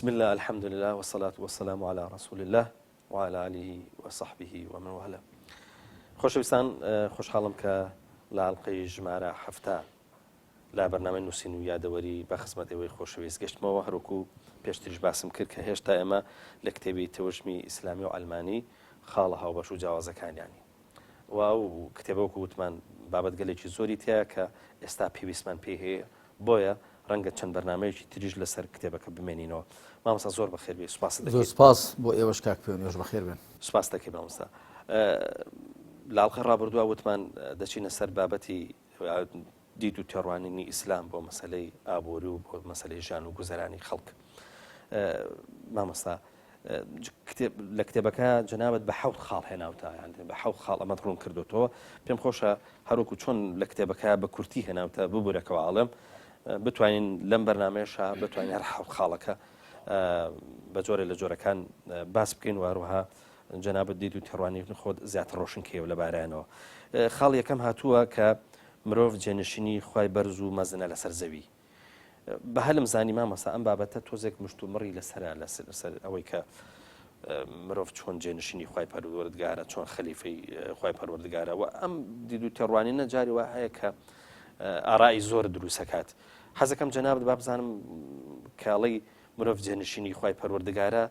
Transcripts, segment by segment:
بسم اللە الحمدللە والصلاة والسلام علی رسول اللە وعلی آله وصحبه ومن والاه. خۆشەویستان خۆشحاڵم کە لە ئەڵقەی ژمارە 70 لە بەرنامەی نووسین و یادەوەری بە خزمەت ئێوەی خۆشەویست گەشتمەوە هەروەکو پێشتریش باسم کرد کە هێشتا ئێمە لە کتێبی تەوژمی ئیسلامی و عەلمانی خاڵە هاوبەش و جیاوازەکانیانی و ئەو کتێبە وەکو وتمان بابەتگەلێکی زۆری تیایە کە ئێستا پێویستمان پێی هەیە بۆیە ڕەنگە چەند بەرنامەیەکی تریش لەسەر کتێبەکە بمێنینەوە. مامۆستا زۆر بەخێر بێی سوپاست دەکەین. زۆر سوپاس بۆ ئێوەش کاک پێوەن ئێوەش بەخێر بێن. سوپاست دەکەین مامۆستا. لە ئەڵقەی ڕابردووە وتمان دەچینە سەر بابەتی دید و تێڕوانینی ئیسلام بۆ مەسەلەی ئابووری و بۆ مەسەلەی ژیان و گوزەرانی خەڵک. مامۆستا لە کتێبەکە جەنابت بە حەوت خاڵ هێناوتە یان بە حەوت خاڵ ئەمەت ڕوون کردوتەوە پێم خۆشە هەروەکو چۆن لە کتێبەکە بە کورتی هێناوتە ببورەکەەوە ئاڵێم بتوانین لەم بەرنمەیەشا بتوانین هەر حەوت خاڵەکە بە جۆرێ لە جۆرەکان باس بکەین و هەروەها جەنابت دید و تێڕوانینی خۆت زیاتر ڕۆشن کەیەوە لەبارەیانەوە. خاڵی یەکەم هاتووە کە مرۆڤ جێنشینی خوای بەرز و مەزنە لەسەر زەوی. بە هەلم زانی مامۆستا ئەم بابەتە تۆزێک مشتومڕی لەسەرە لەسەر ئەوەی کە مرۆڤ چۆن جێنشینی خوای پەروەردگارە چۆن خەلیفەی خوای پەروەردگارە و ئەم دید و تێڕوانینە جاری وا هەیە کە ئارای زۆر دروستەکات حەزەکەم جەنابت با بزانم کاڵی مرۆڤ جێنشینی خوای پەروەردگارە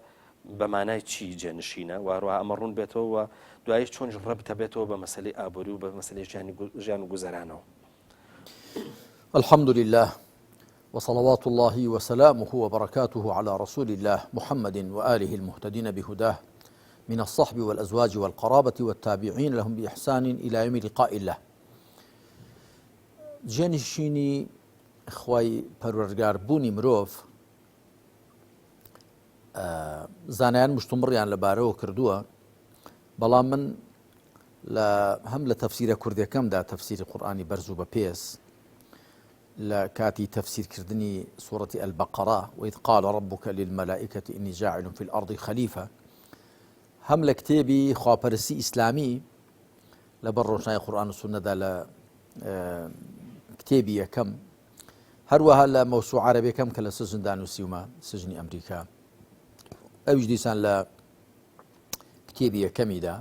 بە مانای چی جێنشینە و هەروەها ئەمە ڕوون بێتەوە و دوایش چۆنیش ڕەبتە بێتەوە بە مەسەلەی ئابووری و بە مەسەلەی ژیانی ژیان و گوزەرانەوە. الحمد لله وصلوات الله وسلامه وبركاته على رسول الله محمد وآله المهتدين بهداه من الصحب والأزواج والقرابة والتابعين لهم بإحسان إلى يوم لقاء الله جێنشینی خوای پەروەردگار بوونی مرۆڤ زانایان مشتومڕیان لەبارەوە کردووە بەڵام من لە هەم لە تەفسیرە کوردەکەمدا تەفسیری قورآانی بەرز و بەپێز لە کاتی تەفسیرکردنی سوڕەتی البقرة وإذ قال ربك للملائكة إني جاعل في الأرض خليفة هەم لە کتێبی خواپەرستی ئیسلامی لەبەر ڕۆشنای قورآن و سوننەدا لە کتێبی یەکەم هەروەها لە مەوسوعە عەرەبیەکەم کە لە سجندا نووسیومە سجنی ئەمریکا ئەویش دیسان لە کتێبی یەکەمیدا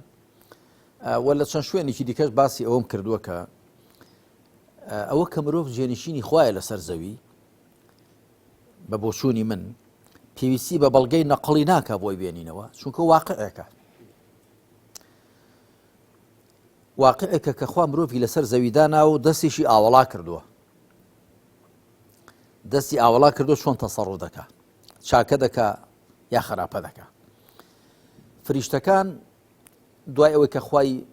و لە چەند شوێنێکی دیکەش باسی ئەوەم کردووە کە ئەوە کە مرۆڤ جێنشینی خوایە لەسەر زەوی بە بۆچوونی من پێویستی بە بەڵگەی نەقڵی ناکە بۆی بێنینەوە چونکە واقعێکە واقعێکە کە خوا مرۆڤی لەسەر زەوی داناوە و دەستیشی ئاوەڵا کردووە دەستی ئاوەڵا کردو چۆن تەسەڕ دەکا چاکە دەکا یا خراپە دەکا فریشتەکان دوای ئەوەی کە خوای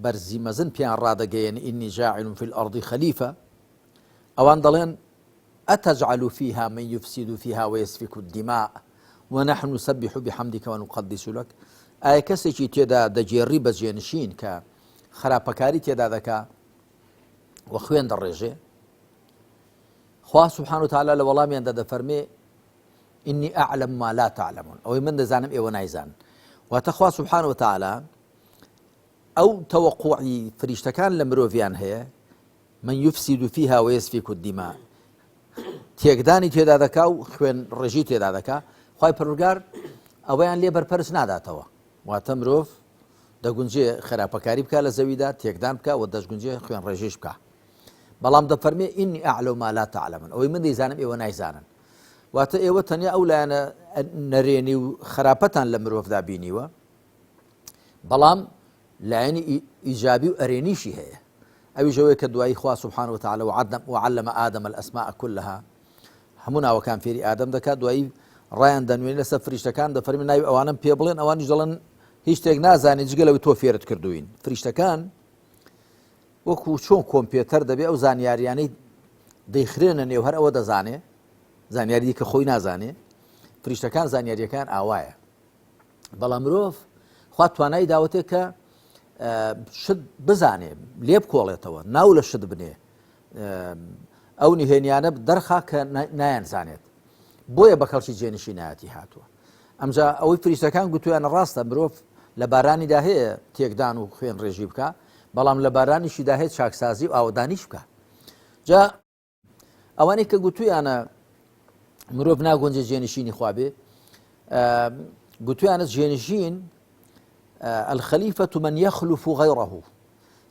بەرزی مەزن پێیان ڕادەگەیەن إني جاعل في الأرض خليفة ئەوان دەڵێن أتجعل فيها من يفسد فيها ويسفك الدماء ونحن نسبح بحمدك ونقدس لك ئایا کەسێکی تێدا دەگێڕی بە جێنشین کە خراپەکاری تێدا دەکا و خوێن دەڕێژێ خوا سبحانه وتعالى لە وەڵامیاندا دەفەرمێ إني أعلم ما لا تعلمون ئەوەی من دەزانم ئێوە نایزان واتە خوا سبحانه وتعالى ئەو تەوەقوعی فریشتەکان لە مرۆڤیان هەیە من یفسد فیها ویسفک الدماء تێکدانی تێدا دەکا و خوێن ڕێژی تێدا دەکا خوای پەروەردگار ئەوەیان لێ بەرپەرچ ناداتەوە واتە مرۆڤ دەگونجێ خراپەکاری بکە لە زەویدا تێکدان بکە و دەشگونجێ خوێن ڕێژیش بکە بەڵام دەفەرمێ إني أعلم ما لا تعلمون ئەوەی من دەیزانم ئێوە نایزانن واتە ئێوە تەنیا ئەو لایەنە نەرێنی و خراپەتان لە مرۆڤدا بینیوە بەڵام لایەنی ئیجابی و ئەرێنیشی هەیە ئەویش ئەوەیە کە دوایی خوا سبحانە وتعالی وعلم آدم الاسماء كلها هەموو ناوەکان فێری ئادەم دەکات دوایی ڕایان دەنوێنی لەسەر فریشتەکان دەفەرمی ناوی ئەوانم پێ بڵێن ئەوانیش دەڵێن هیچ شتێک نازانێت جگە لەوەی تۆ فێرت کردوین فریشتەکان وەکو چۆن کۆمپیوتەر دەبێ ئەو زانیاریانەی دەیخرێنە نێو هەر ئەوە دەزانێ زانیاری کە خۆی نازانێ فریشتەکان زانیاریەکان ئاوایە بەڵام مرۆڤ خوا توانای داوەتێ کە شت بزانێ لێ بکۆڵێتەوە ناو لە شت بنێ ئەو نهێنیانە دەرخا کە نایان زانێت بۆیە بە کەڵکی جێنشینایەتی هاتووە ئەمجا ئەوەی فریشتەکان گوتویانە ڕاستە مرۆڤ لە بارانیدا هەیە تێکدان و خوێن ڕێژی بکە بەڵام لە بارانیشیدا هەیە چاکسازی و ئاوەدانیش بکە جا ئەوانەی کە گوتویانە مرۆڤ ناگونجێ جێنشینی خوا بێ. گوتویانە جێنشین الخلیفة من يخلف غيره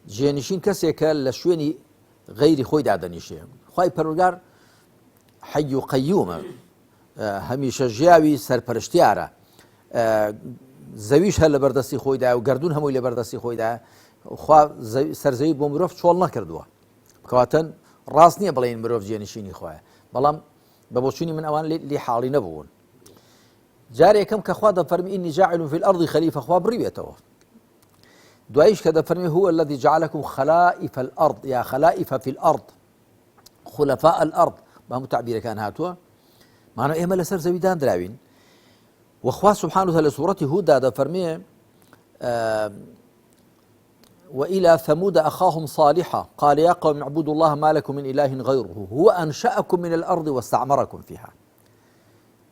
جێنشین کەسێکە لە شوێنی غەیری خۆی دادەنیشێ خوای پەروەردگار حەی و قەیومە هەمیشە ژیاوی سەرپەرشتیارە زەویش هەر لە بەردەستی خۆیدا و گردون هەمووی لە بەردەستی خۆیدا خوا سەرزەوی بۆ مرۆڤ چۆڵ نەکردووە بکەواتن ڕاست نییە بڵێن مرۆڤ جێنشینی خوایە بەڵام بە بۆچوونی من ئەوان لی حاڵی نەبوون جارێکم کە خوا دەفەرمی إني جاعل في الأرض خليفة خوا بڕیوێتەوە دوایش کە دەفەرمی هو الذي جعلكم خلائف الأرض یا خلائف في الأرض خلفاء الأرض بە هەموو تعبیرەکان هاتووە مانە ئێمە لەسەر زەوی دانراوین وخوا سبحانه وتعالى لە سوڕەتی هودا دەفەرمێ وإلى ثمود أخاهم صالحا قال يا قوم اعبدوا الله ما لكم من إله غيره هو أنشأكم من الأرض واستعمركم فيها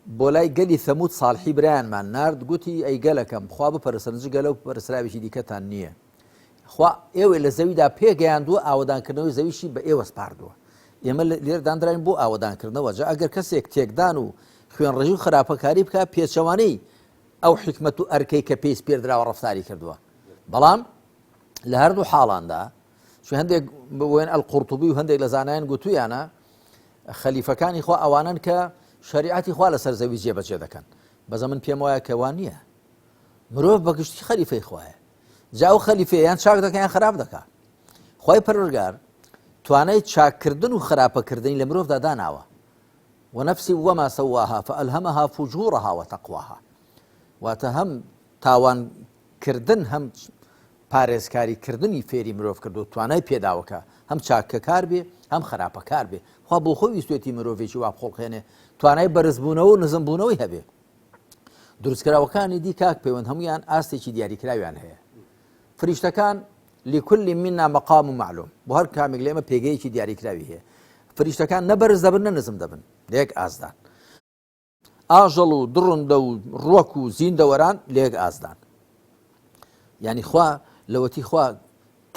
بۆ لای گەلی ثەمود ساڵحی برایانمان نارد گوتی ئەی گەلەکەم خوا بپەرستن جگە لەو پەرستراوێکی دیکەتان نییە خوا ئێوەی لە زەویدا پێگەیاندووە ئاوەدانکردنەوەی زەویشی بە ئێوە سپاردووە ئێمە لێر دانراین بۆ ئاوەدانکردنەوە جا ئەگەر کەسێک تێکدان و خوێنڕژی و خراپەکاری بکە پێچەوانەی ئەو حکمت و ئەرکەی کە پێی سپێردراوە ڕفتاری کردووە بەڵام لە هەردوو حاڵاندا چون هەندێک بوێن القرطبی و هەندێک لە زانایان گوتویانە خەلیفەکانی خوا ئەوانەن کە شەریعەتی خوا لەسەر زەوی جێبەجێ دەکەن بەزە من پێم وایە کە وان نییە مرۆڤ بەگشتی خەلیفەی خوایە جا ئەو خەلیفەیە یان چاک دەکە یان خراپ دەکا خی پەروەردگار توانای چاککردن و خراپەکردنی لە مرۆڤدا داناوە ونفس وما سواها فألهمها فجورها وتقواها واتە هەم تاوان کردن هەم پارێزکاری کردنی فێری مرۆڤ کردو توانای پێداوە کە هەم چاکەکار بێ هەم خراپەکار بێ خوا بۆ خۆی ویستێتی مرۆڤێکی وا بخوڵقێنێ توانای بەرزبوونەوە و نزمبوونەوەی هەبێ دروستکراوەکانی دی کاک پەیوەند هەمویان ئاستێکی دیاریکراویان هەیە فریشتەکان لكل منا مقام معلوم بۆ هەر کامێک لێمە پێگەیەکی دیاریکراوی هەیە فریشتەکان نە بەرز دەبن نە نزم دەبن لە یەک ئاستدان ئاژەڵ و دڕندە و ڕوەک و زیندەوەران لە یەک ئاستدان یعنی خوا لەوەتی خوا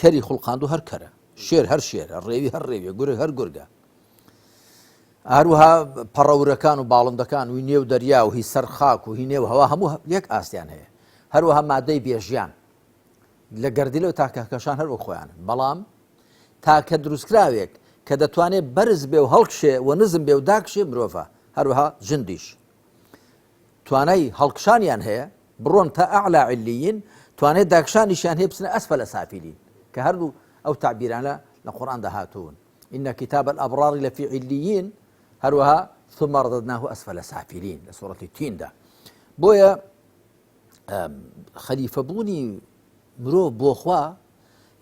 کەری خوڵقاندو هەر کەرە شێر هەر شێرە ڕێوی هەر ڕێویە گورگ هەر گورگە هەروها پەڕەورەکان و باڵندەکان و نێو دەریا و هی سەر خاک و هی نێو هەوا هەموو یەک ئاستیان هەیە هەروەها مادەی بێژیان لە گەردیلە و تاکەکەشان هەر وەک خۆیانن بەڵام تاکە دروستکراوێک کە دەتوانێت بەرز بێ و هەڵکشێ و نزم بێ و داکشێ مرۆڤە هەروەها جندیش توانای هەڵکشانیان هەیە بڕۆن تا ئەعلا علیین توانێت داکشانیشیان هەیە بچنە ئەسفەلە سافلین کە هەردوو ئەو تعبیرانە لە قورئاندا هاتوون إن كتاب الأبرار لفي عليين هەروەها ثم رددناه أسفل سافلين لە سورەتی تیندا بۆیە خەلیفەبوونی مرۆڤ بۆ خوا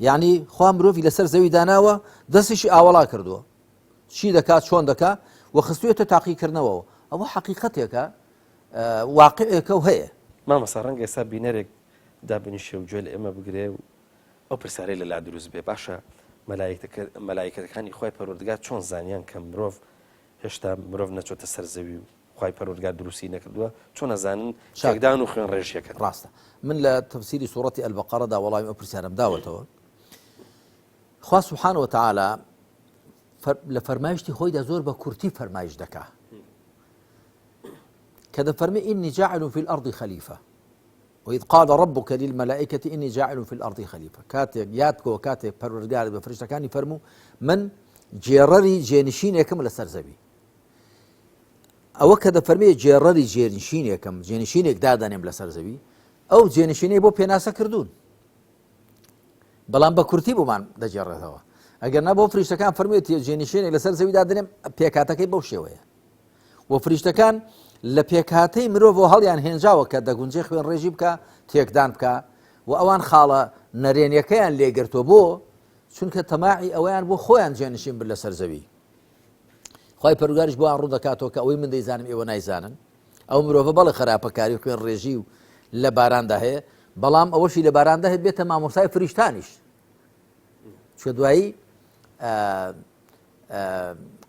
یعنی خوا مرۆڤی لەسەر زەوی داناوە دەستیشی ئاوەڵا کردووە چی دەکات چۆن دەکا و خستوێتە تاقیکردنەوەەوە ئەوە حەقیقەتێکە واقعێکە و هەیە. مامۆستا ڕەنگە ئێستا بینەرێک دابنیشێ و گوێ لە ئێمە بگرێ و ئەو پرسیارەی لەلا دروست بێ باشە مەلایکەکانی خوای پەروەردگار چۆن زانیان کە مرۆڤ هێشتا مرۆڤ نەچۆتە سەر زەوی و خوای پەروەردگار دروستی نەکردووە چۆن ئەزانن تێکدان و خوێن ڕێژیەکەن؟ ڕاستە من لە تەفسیری سوڕەتی البقرەدا وەڵامی ئەو پرسیارەم داوەتەوە خوا سبحانه وتعالى لە فەرمایشتی خۆیدا زۆر بە کورتی فەرمایش دەکا کە دەفەرمی إني جاعل في الأرض خليفة وإذ قال ربك للملائكة إني جاعل في الأرض خليفة کاتێک یاد بکەوە کاتێک پەروەردگارت بە فریشتەکانی فەرموو من گێڕەری جێنشینێکم لەسەر زەوی ئەوە کە دەفەرمێ گێڕەری جێنشینێکم جێنشینێک دادەنێم لەسەر زەوی ئەو جێنشینەی بۆ پێناسە کردوون بەڵام بە کورتی بۆمان دەگێڕێتەوە ئەگەر نا بۆ فریشتەکان فەرموویەتی جێنشینێک لەسەر زەوی دادەنێم پێکاتەکەی بەو شێوەیە و فریشتەکان لە پێکهاتەی مرۆڤەوە هەڵیان هێنجاوە کە دەگونجێ خوێن ڕێژی بکە تێکدان بکە و ئەوان خاڵە نەرێنیەکەیان لێگرتووە بۆ چونکە تەماعی ئەوەیان بۆ خۆیان جێنشین بن لەسەر زەوی خی پەروگاریش بۆیان ڕوون دەکاتەوە کە ئەوەی من دەیزانم ئێوە نایزانن ئەو مرۆڤە بەڵێ خراپەکاری و خوێن ڕێژی و لە باراندا هەیە بەڵام ئەوەشی لە باراندا هەیە بێتە مامۆسای فریشتانیش چکە دوایی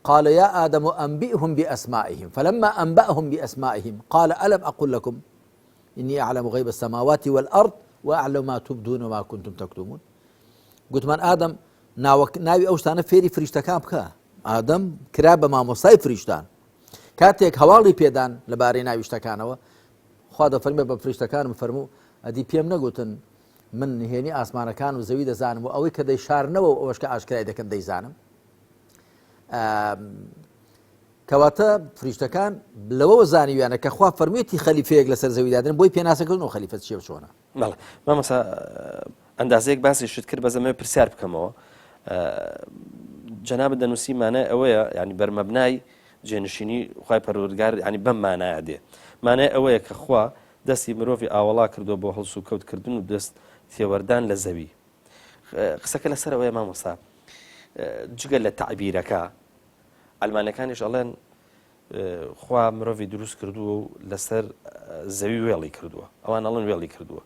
قال يا آدم أنبئهم بأسمائهم فلما أنبأهم بأسمائهم قال ألم أقل لكم إني أعلم غيب السماوات والأرض وأعلم ما تبدون وما كنتم تكتمون گوتمان ئادەم ناوی ئەو شتانە فێری فریشتەکان بکە ئادەم کرا بە مامۆستای فریشتان کاتێک هەواڵی پێدان لەبارەی ناوی شتەکانەوە. خوا دەفەرمێ بە فریشتەکانم فەرموو ئەدی پێم نەگوتن من نهێنی ئاسمانەکان و زەوی دەزانم و ئەوەی کە دەیشارنەوە و ئەوەش کە ئاشکرای دەکەن دەیزانم. کەواتە فریشتەکان لەوەوە زانیویانە کە خوا فەرموویەتی خەلیفەیەک لەسەر زەوی دادەنێم بۆی پێناسەکردن و خەلیفە چییە و چۆنە. بەڵێ مامۆستا ئەندازەیەک باسی شت کرد بەس ئەمەوێ پرسیار بکەمەوە جەنابت دەنووسی مانای ئەوەیە ینی بەرمەبنای جێنشینی خوای پەروەردگار ینی بەم مانایە دێ مانای ئەوەیە کە خوا دەستی مرۆڤی ئاوەڵا کردووە بۆ هەڵس و کەوتکردن و دەست تێوەردان لە زەوی قسەکە لەسەر ئەوەیە مامۆستا جگە لە تەعبیرەکە عەلمانەکانیش ئەڵێن خوا مرۆڤی دروست کردووە و لەسەر زەوی وێڵی کردووە ئەوان ئەڵن وێڵی کردووە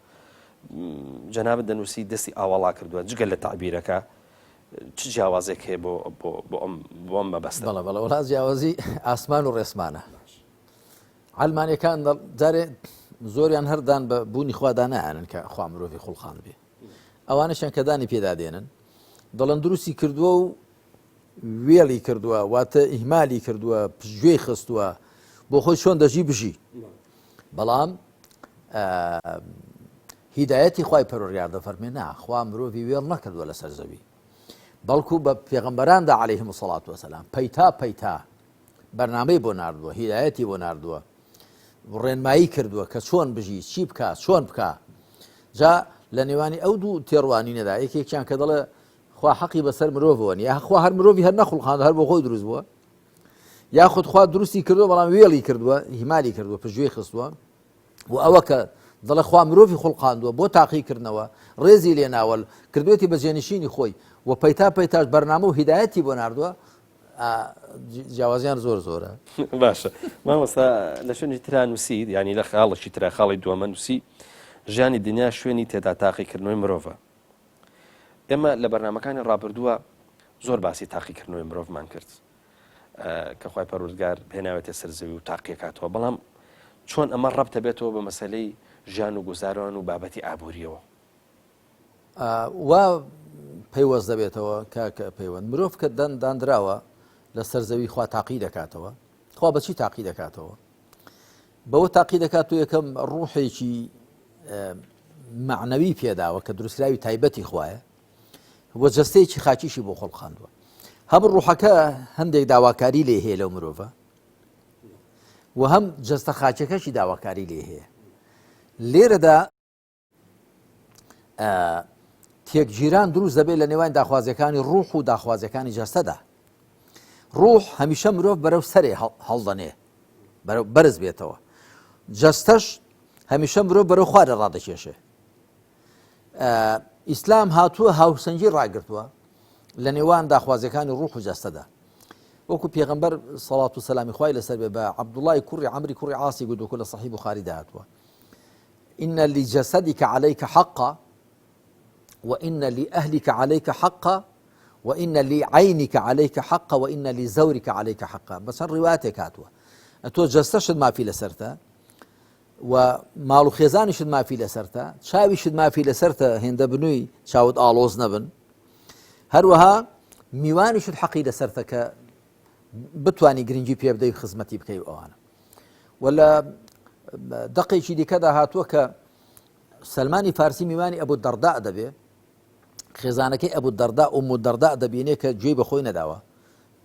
جەنابت دەنووسی دەستی ئاواڵا کردووە جگە لە تعبیرەکە چ جیاوازێک هەیە بۆ بۆ ئەم بۆ ئەم مەبەستە بەڵێ بەڵێ وڵا جیاوازی ئاسمان و ڕێسمانە عەلمانەکان جارێ زۆریان هەردان بە بوونی خوادا نایانن کە خوا مرۆڤی خوڵقاند بێ ئەوانەشیان کە دانی پێدا دێنن دەڵێن دروستی کردووە و وێڵی کردووە واتە ئیهمالی کردووە پشتگوێی خستووە بۆ خۆی چۆن دەژی بژی بەڵام هیدایەتی خوای پەروەردگار دەفەرمێ نا خوا مرۆڤی وێڵ نەکردووە لەسەر زەوی بەڵکو بە پێغەمبەراندا عەلەیهم الصلاة وسلام پەیتا پەیتا بەرنامەی بۆ ناردووە هیدایەتی بۆ ناردووە ڕێنمایی کردووە کە چۆن بژی چی بکا چۆن بکا جا لە نێوانی ئەو دوو تێڕوانینەدا یەکێکیان کە دەڵێ خوا حەقی بەسەر مرۆڤەوە نیە خوا هەر مرۆڤی هەر نەخوڵقاند هەر بۆ خۆی دروست بووە یاخود خوا دروستی کردووە بەڵام وێڵی کردووە هیمالی کردووە پشتگوێی خستووە و ئەوە کە دەڵێ خوا مرۆڤی خوڵقاندووە بۆ تاقیکردنەوە ڕێزی لێناوە کردوێتی بە جێنشینی خۆی و پەیتا پەیتاش بەرنامە و هیدایەتی بۆ ناردووە جیاوازیان زۆر زۆرە. باشە مامۆستا لە شوێنی ترا نووسیت ینی لە خاڵێکی ترا خاڵی دووەمە نووسی ژیانی دنیا شوێنی تێدا تاقیکردنەوەی مرۆڤە ئێمە لە بەرنمەکانی ڕابردووە زۆر باسی تاقیکردنەوەی مرۆڤمان کرد کە خوای پەروەردگار هێناوێتە سەر زەوی و تاقیەکاتەوە بەڵام چۆن ئەمە ڕەبتە بێتەوە بە مەسلەی ژیان و گوزاران و بابەتی ئابووریەوە وا پەیوەست دەبێتەوە کاک پەیوەند مرۆڤ کە دەن دانراوە لەسەر زەوی خوا تاقی دەکاتەوە خوا بەچی تاقی دەکاتەوە بەوە تاقی دەکات و یەکەم ڕوحێکی معنەوی پێداوە کە دروستکراوی تایبەتی خوایە و جەستەیەکی خاکیشی بۆ خۆڵقاندووە هەم ڕوحەکە هەندێک داواکاری لێ هەیە لەو مرۆڤە و هەم جەستە خاچەکەشی داواکاری لێ هەیە لێرەدا تێکگیران دروست دەبێت لە نێوان داخوازیەکانی ڕوح و داخوازیەکانی جەستەدا ڕوح هەمیشە مرۆڤ بەرەو سەرێ هەڵدەنێ بەرەو بەرز بێتەوە جەستەش هەمیشە مرۆڤ بەرەو خوارە ڕادەکێشێ ئیسلام هاتووە هاوسەنگی ڕاگرتووە لە نێوان داخوازیەکانی ڕوح و جەستەدا وەکو پێغمبەر سەڵات و سەلامی خوای لەسەر بێ بە عەبدوڵای کوڕی عەمری کوڕی عاسی گوتوکو لە سەحیح بوخاری داهاتووە إن لجسدك عليك حقا وإن لأهلك عليك حقا وإن لعينك عليك حقا وإن لزورك عليك حقا بە چەند ڕیواتێک هاتووە ئەتۆ جەستەشت مافی لەسەرتە و ماڵ و خێزانیشت مافی لەسەرتە چاویشت مافی لەسەرتە هێندە بنووی چاوت ئاڵۆز نەبن هەروەها میوانیشت حەقی لەسەرتە کە بتانی گرنگی پێ بدەی خزمەتی بکەی و ئەوانە و لە دەقێکی دیکەدا هاتووە کە سلمانی فارسی میوانی ئەبوو دەردا دەبێ خێزانەکەی ئەبوو دەردا ئوم و دەردا دەبینێ کە گوێی بەخۆی نەداوە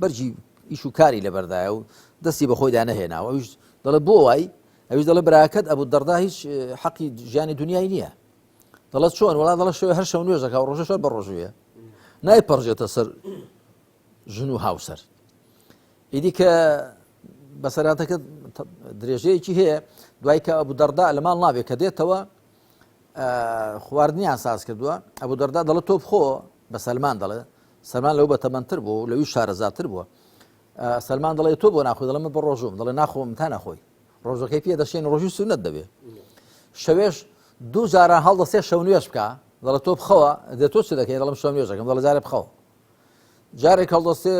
بەرجی ئیش و کاری لەبەردایە و دەستی بەخۆیدا نەهێناوە ئەویش دەڵێ بۆ وای ئەویش دەڵێ براکەت ئەبوو دەردا هیچ حەقی ژیانی دنیای نییە دەڵێ چۆن وڵا دەڵێ شەوێ هەر شەو نوێژ دەکا و ڕۆژە شەر بە ڕۆژویە نایپەڕژێتە سەر ژن و هاوسەر ئیدی کە بەسەراتەکە درێژەیەکی هەیە دوای کە ئەبوو دەردا لە ماڵ نابێت کە دێتەوە خواردنیان ساز کردووە ئەبوو دەردا دەڵێ تۆ بخۆ بە سەلمان دەڵێ سەلمان لەو بەتەمەنتر بوو لەوی شارەزاتر بووە سەلمان دەڵێ تۆ بۆ ناخۆی دەڵێ من بە ڕۆژوم دەڵێ ناخۆم تا نەخۆی ڕۆژەکەی پێ دەشێن ڕۆژی سونەت دەبێ شەوێش دوو جاران هەڵدەسێ شەو نوێژ بکە دەڵێ تۆ بخەوە دە تۆ چ دەکەی دەڵم شەو نوێژەکەم دەڵێ جارێ بخەوە جارێک هەڵدەستێ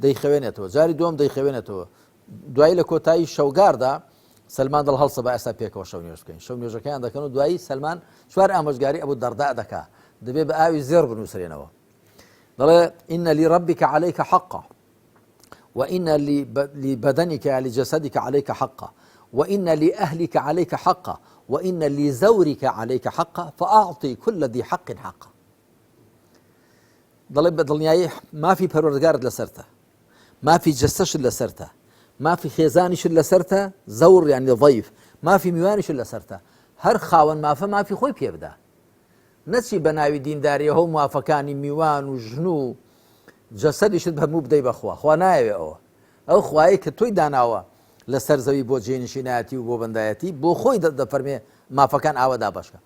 دەیخەوێنێتەوە جاری دوم دەیخەوێنێتەوە دوایی لە کۆتایی شەوگاردا سلمان دڵ هەڵسە بە ئێستا پێکەوە شەو نوێژ بکەین شەو نوێژەکەیان دەکەن و دوایی سلمان چوار ئامۆژگاری ئەبوو دەردا دەکا دەبێ بە ئاوی زێڕ بنووسرێنەوە دەڵێ إن لربك عليك حقا وإن لبدنك لجسدك عليك حقا. وإن لأهلك عليك حقا وإن لزورك عليك حقا فأعطي كل ذي حق حقه. دەڵێ بە دڵنیایی مافی پەروەردگارت لەسەرتە، مافی جەستەشت لەسەرتە، مافی خێزانیشت لەسەرتە، زەور یانی ضیف، مافی میوانیشت لەسەرتە، هەر خاوەن مافە مافی خۆی پێ بدە. نەچی بە ناوی دینداریەوە و مافەکانی میوان و ژن و جەسەدیشت هەموو بدەی بەخوا، خوا نایەوێ ئەوە. ئەو خوایەی کە تۆی داناوە لەسەر زەوی بۆ جێنشینایەتی و بۆ بەندایەتی بۆ خۆی دەفەرمێ مافەکان ئاوا دابەشکە.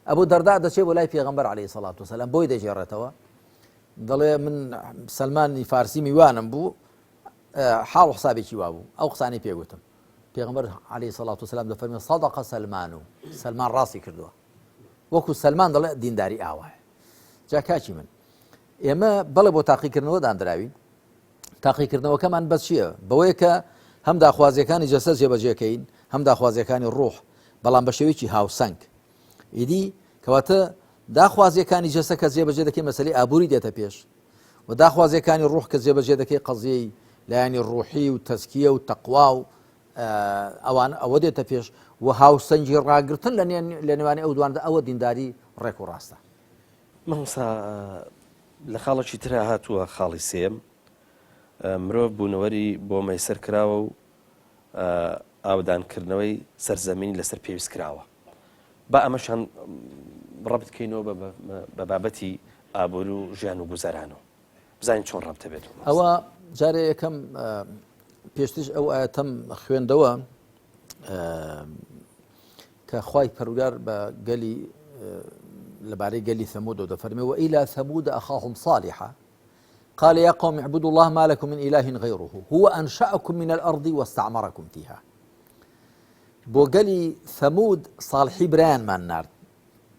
ئەبو دەردا دەچێ بۆ لای پێغەمبەر عەلەیهی سەڵات وسەلام بۆی دەگێڕێتەوە دەڵێ من سەلمانی فارسی میوانم بوو حاڵ و حسابێکی وابوو ئەو قسانی پێگوتم پێغمبەر عەلەیهی سەڵات وسەلام دەفەرمێ صدق سەلمان و سەلمان ڕاستی کردووە وەکو سەلمان دەڵێ دینداری ئاوایە جا کاکی من ئێمە بەڵێ بۆ تاقیکردنەوە داندراوین تاقیکردنەوەکەمان بە چییە؟ بەوەیە کە هەم داخوازیەکانی جەستە جێبەجێکەین هەم داخوازیەکانی ڕۆح بەڵام بە شێوەیەکی هاوسەنگ ئیدی کەواتە داخوازیەکانی جەستە کە جێبەجێ دەکەی مەسەلەی ئابووری دێتە پێش و داخوازیەکانی ڕۆح کە جێبەجێ دەکەی قەزیەی لایەنی ڕۆحی و تەزکیە و تەقوا و ئەوان ئەوە دێتە پێش و هاوسەنگی ڕاگرتن لە نێوانی ئەو دواندا ئەوە دینداری ڕێک و ڕاستە. مامۆستا لە خاڵێکی ترا هاتووە خاڵی سێیەم، مرۆڤ بوونەوەری بۆ مەیسەر کراوە و ئاوەدانکردنەوەی سەرزەمینی لەسەر پێویست کراوە. با ئەمەشان ڕەبت کەینەوە بە بابەتی ئابوور و ژیان و گوزەران و بزانین چۆن ڕەبتە بێت. ئەوە جارێ یەکەم پێشتریش ئەو ئاەتەم خوێندەوە کە خوای پەروگار بە گەلی لەبارەی گەلی ثەمودەوە دەفەرمێ وإلى ثمود أخاهم صالحا قال يا قوم اعبدوا الله ما لكم من إله غيره هو أنشأكم من الأرض واستعمركم فيها بۆ گەلی ثەمود صالحی برایانمان نارد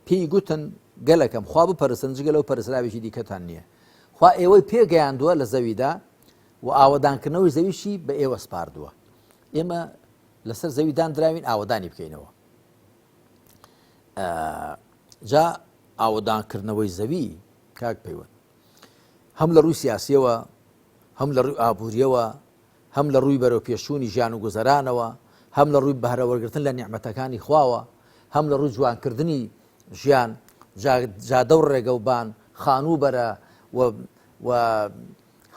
پێی گوتن گەلەکەم خوا بپەرستن جگە لەو پەرستراوێکی دیکەتان نییە خوا ئێوەی پێگەیاندووە لە زەویدا و ئاوەدانکردنەوەی زەویشی بە ئێوە سپاردووە ئێمە لەسەر زەوی داندراوین ئاوەدانی بکەینەوە جا ئاوەدانکردنەوەی زەوی کاک پەیوەند هەم لە ڕووی سیاسیەوە هەم لە ڕووی ئابووریەوە هەم لە ڕووی بەرەو پێشچوونی ژیان و گوزەرانەوە هەم لە ڕووی بەهرەوەرگتن لە نیعمەتەکانی خواوە هەم لە ڕووی جوانکردنی ژیان جادە و ڕێگە و بان خانوو بەرە و و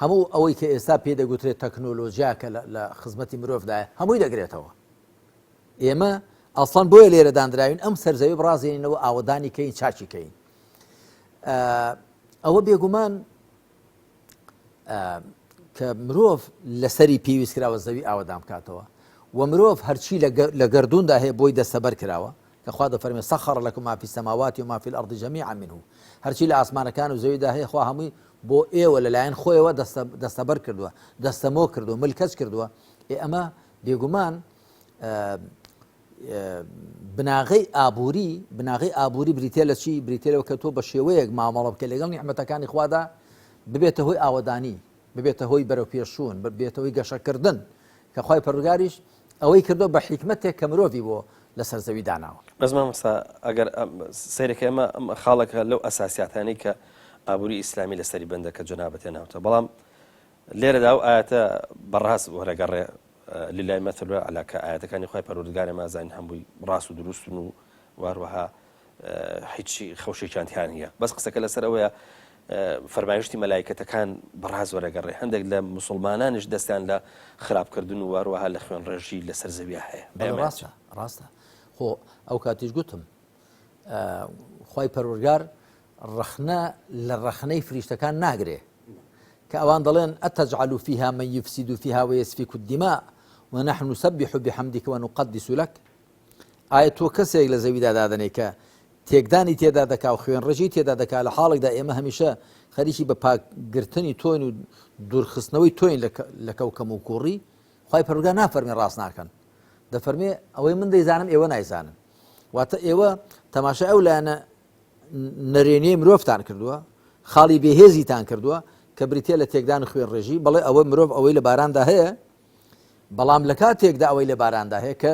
هەموو ئەوەی کە ئێستا پێی دەگوترێت تەکنۆلۆژیا کە لە خزمەتی مرۆڤدایە هەمووی دەگرێتەوە. ئێمە ئەسڵەن بۆیە لێرە دانراوین ئەم سەرزەوی بڕازێنینەوە ئاوەدانی کەین چاکی کەین. ئەوە بێگومان کە مرۆڤ لەسەری پێویست کراوە زەوی ئاوەدان بکاتەوە و مرۆڤ هەرچی لە گردوندا هەیە بۆی دەستەبەر کراوە کە خوا دەفەرمێ سخر لکم ما فی السماوات و ما فی الارض جمیعا منه هەرچی لە ئاسمانەکان و زەویدا هەیە خوا هەمووی بۆ ئێوە لەلایەن خۆیەوە دەستەبەر کردووە دەستەمۆ کردووە ملکەچ کردووە ئێ ئەمە بێگومان بناغەی ئابووری بناغەی ئابووری بریتە لە چی بریتە لەوە کە تۆ بە شێوەیەک مامەڵە بکە لەگەڵ نیعمەتەکانی خوادا ببێتە هۆی ئاوەدانی ببێتە هۆی بەرەو پێشچوون ببێتە هۆی گەشەکردن کە خوای پەروەردگاریش ئەوەی کردووە بە حیکمەتێک کە مرۆڤی بۆ لەسەر زەوی داناوە. بەس مامۆستا ئەگەر سەیرەکە ئەمە خاڵێکە لەو ئەساسیاتانەی کە ئابووری ئیسلامی لەسەری بەندە کە جەنابت هێناوتە بەڵام لێرەدا ئەو ئاەتە بەڕاست وەرەگەڕێ لله المثل الاعلی کە ئاەتەکانی خوای پەروەردگار ئێمە ئەزانین هەمووی ڕاست و دروستن و وهەروەها هیچ خەوشێکیان تیا نییە بەس قسەکە لەسەر ئەوەیە فەرمایشتی مەلایکەتەکان بەڕاز وەرەگەڕێ هەندێک لە مسلمانانیش دەستیان لە خراپکردن و هەروەها لە خوێن ڕێژی لەسەر زەویە هەیە ڕاستە ڕاستە خۆ ئەو کاتیش گوتم خی پەروەرگار ڕەخنە لە ڕەخنەی فریشتەکان ناگرێ کە ئەوان دەڵێن أتجعل فيها من يفسد فيها ويسفك الدماء ونحن نسبح بحمدك ونقدس لك ئایا تۆ کەسێک لە زەویدا دادەنێی کە تێکدانی تێدا دەکا و خوێنڕێژی تێدا دەکا لە حاڵێکدا ئێمە هەمیشە خەریکی بە پاکگرتنی تۆین و دوورخستنەوەی تۆین لە کەو کەم و کوڕی خوای پەروەردگار نافەرمێ ڕاست ناکەن دەفەرمێ ئەوەی من دەیزانم ئێوە نایزانن واتە ئێوە تەماشای ئەو لایەنە نەرێنیەی مرۆڤتان کردووە خاڵی بێهێزیتان کردووە کە بریتە لە تێکدان و خوێنڕێژی بەڵێ ئەوە مرۆڤ ئەوەی لە باراندا هەیە بەڵام لە کاتێکدا ئەوەی لە باراندا هەیە کە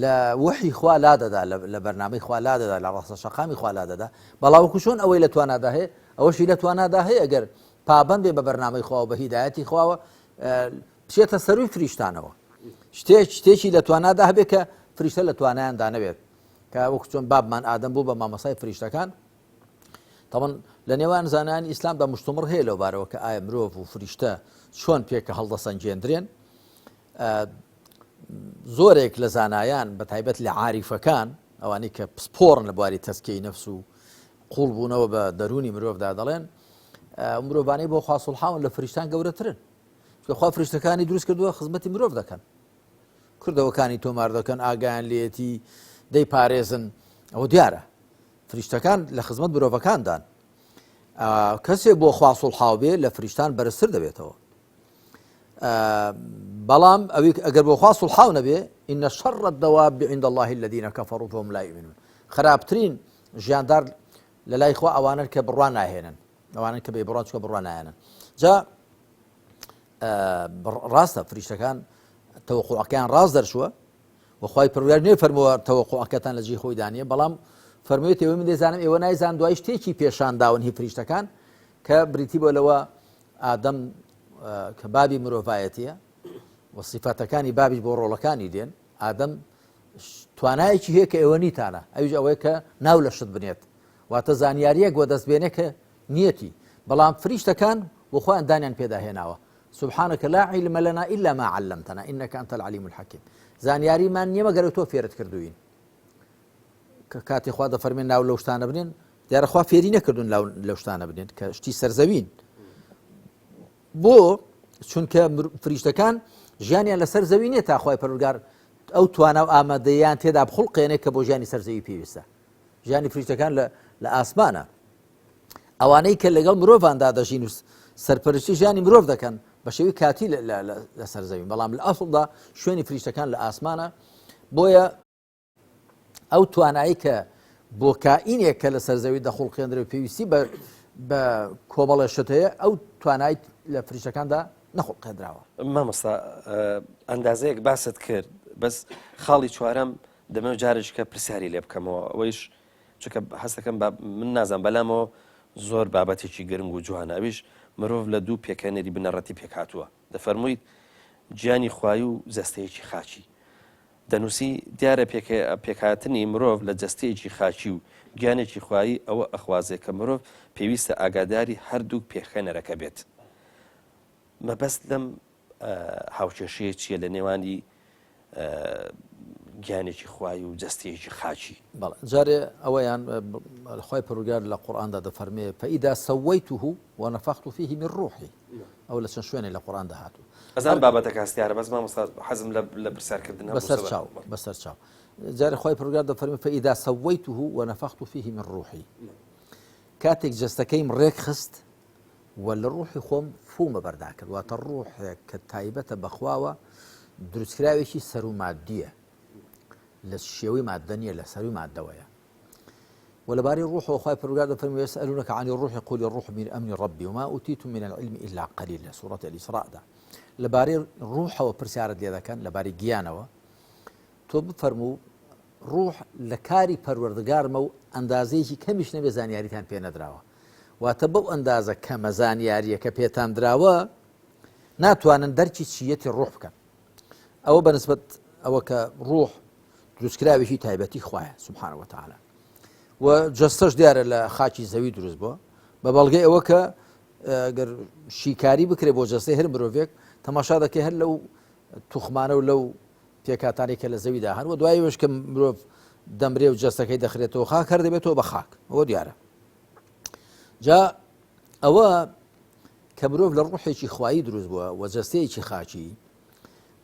لە وەحی خوا لادەدا لە بەرنامەی خوا لادەدا لە ڕاستە شەقامی خوا لادەدا بەڵام وەکو چۆن ئەوەی لە توانادا هەیە ئەوەشی لە توانادا هەیە ئەگەر پابەند بێ بە بەرنامەی خوا و بە هیدایەتی خواوە بچێتە سەروی فریشتانەوە شتێک شتێکی لە توانادا هەبێ کە فریشتە لە توانایاندا نەبێت کە وەکو چۆن بابمان ئادەم بوو بە مامۆستای فریشتەکان. تەبعەن لە نێوان زانایانی ئیسلامدا مشتومڕ هەیە لەو بارەوە کە ئایا مرۆڤ و فریشتە چۆن پێکە هەڵدەسەنگێندرێن. زۆرێک لە زانایان بە تایبەت لە عاریفەکان ئەوانەی کە پسپۆڕن لە بواری تەزکیەی نەفس و قوڵ بوونەوە بە دەروونی مرۆڤدا دەڵێن مرۆڤانەی بۆ خوا سوڵحاون لە فریشتان گەورەترن چونکە خوا فریشتەکانی دروست کردووە خزمەتی مرۆڤ دەکەن کردەوەکانی تۆمار دەکەن ئاگایان لێتی دەیپارێزن ئەوە دیارە فریشتەکان لە خزمەت مرۆڤەکاندان کەسێک بۆ خوا سوڵحاو بێ لە فریشتان بەرزتر دەبێتەوە بەڵام ئەوی ئەگەر بۆ خوا سوڵحاو نەبێ إن شر الدواب عند الله الذين كفروا فهم لا يؤمنون خراپترین ژیاندار لە لای خوا ئەوانن کە بڕوا ناهێنن ئەوانن کە بێ بڕان چکە بڕوا نایەنن جا ڕاستە فریشتەکان تەوەقعەکەیان ڕاست دەرچووە وخوای پەروەردگار نێ فەرمووە تەوەقعەکەتان لە جێی خۆی دانیە بەڵام فەرموویەتی ئەوەی من دەزانم ئێوە نایزان دوای شتێکی پێشان داون هی فریشتەکان کە بریتی بۆ لەوە ئادەم کە بابی مرۆڤایەتیە و سیفاتەکانی بابیش بۆ ڕۆڵەکانی دێن ئادەم توانایەکی هەیە کە ئێوە نیتانە ئەویش ئەوەیە کە ناو لە شت بنێت واتە زانیاریەک وە دەست بێنێ کە نیەتی بەڵام فریشتەکان بۆ خۆیان دانیان پێدا هێناوە سبحانك لا علم لنا إلا ما علمتنا إنك أنت العليم الحكيم زانیاریمان نییە مەگەر تۆ فێرت کردوین کە کاتی خوا دەفەرمێن ناو لەو شتانە بنێن دیارە خوا فێری نەکردوون لەو شتانە بنێن کە شتی سەرزەوین بۆ چونکە فریشتەکان ژیانیان لەسەر زەوی نیە تا خوای پەروەردگار ئەو توانا و ئامادەیان تێدا بخوڵقێنێ کە بۆ ژیانی سەر زەوی پێویستە ژیانی فریشتەکان لە ئاسمانە ئەوانەی کە لەگەڵ مرۆڤاندا دەژین و سەرپەرشتی ژیانی مرۆڤ دەکەن بە شێوی کاتی لەسەر زەوی بەڵام لە ئەسڵدا شوێنی فریشتەکان لە ئاسمانە بۆیە ئەو توانایی کە بۆ کائینێک کە لەسەر زەوی دەخوڵقێندرێ و پێویستی بە بە کۆمەڵێ شت هەیە ئەو توانای لە فریشەکاندا نەخوڵقێندراوە. مامۆستا ئەندازەیەک باست کرد بەس خاڵی چوارەم دەمەوێت جارێکە پرسیاری لێ بکەمەوە ئەوەیش چونکە هەستەکەم من نازانم بەلامەوە زۆر بابەتێکی گرنگ و جوانە ئەویش مرۆڤ لە دوو پێکهێنەری بنەڕەتی پێکهاتووە دەفەرموویت گیانی خوایی و جەستەیەکی خاکی دەنووسی، دیارە پێکهاتنی مرۆڤ لە جەستەیەکی خاکی و گیانێکی خوایی ئەوە ئەخوازێ کە مرۆڤ پێویستە ئاگاداری هەردووک پێکهێنەرەکە بێت. مەبەست لەم هاوکێشەیە چییە لە نێوانی گیانێکی خوایی و جەستەیەکی خاکی؟ بەڵێ جارێ ئەوەیان خوای پەروەردگار لە قورئاندا دەفەرمێ فإذا سويته ونفخت فيه من روحي ئەوە لە چەند شوێنێ لە قورئاندا هاتووە. ئەزانم بابەتەکە هەستیارە بەس مامۆستا حەزم لە لە پرسیارکردن هەبوو بەسەر چاو بەسەر چاو جارێ خوای پەروەردگار دەفەرمێ فإذا سويته ونفخت فيه من روحي کاتێک جەستەکەیم ڕێک خست و لە ڕوحی خۆم فوومە بەردا کرد واتە ڕوحێک کە تایبەتە بەخواوە دروستکراوێکی سەر و مادیە لە شێوەی مادە نییە لە سەروی مادەوەیە وە لەبارەی ڕوحەوە خوای پەروەردگار دەفەرموێ يسألونك عن الروح قل الروح من أمر ربي وما أوتيتم من العلم إلا قليلا لە سورة الإسراء دا لەبارەی ڕوحەوە پرسیارت لێ دەکەن لەبارەی گیانەوە تۆ بفەرموو ڕوح لە کاری پەروەردگارمە و ئەندازەیەکی کەمیش نەبێ زانیاریتان پێ نەدراوە واتە بەو ئەندازە کەمە زانیاریەکە پێتان دراوە ناتوانن دەرکی چیەتی ڕوح بکەن ئەوە بەنسبەت ئەوە کە ڕوح دروستکراوێکی تایبەتی خوایە سبحانە وتعالی و جەستەش دیارە لە خاکی زەوی دروست بووە بە بەڵگەی ئەوە کە گەر شیکاری بکرێ بۆ جەستەی هەر مرۆڤێک تەماشا دەکەی هەر لەو توخمانە و لەو پێکاتانی کە لە زەویدا هەن و دوای وش کە مرۆڤ دەمرێ و جەستەکەی دەخرێتەوە خاک هەر دەبێتەوە بە خاک ئەوە دیارە جا ئەوە کە مرۆڤ لە ڕوحێکی خوایی دروست بووە و جەستەیەکی خاکی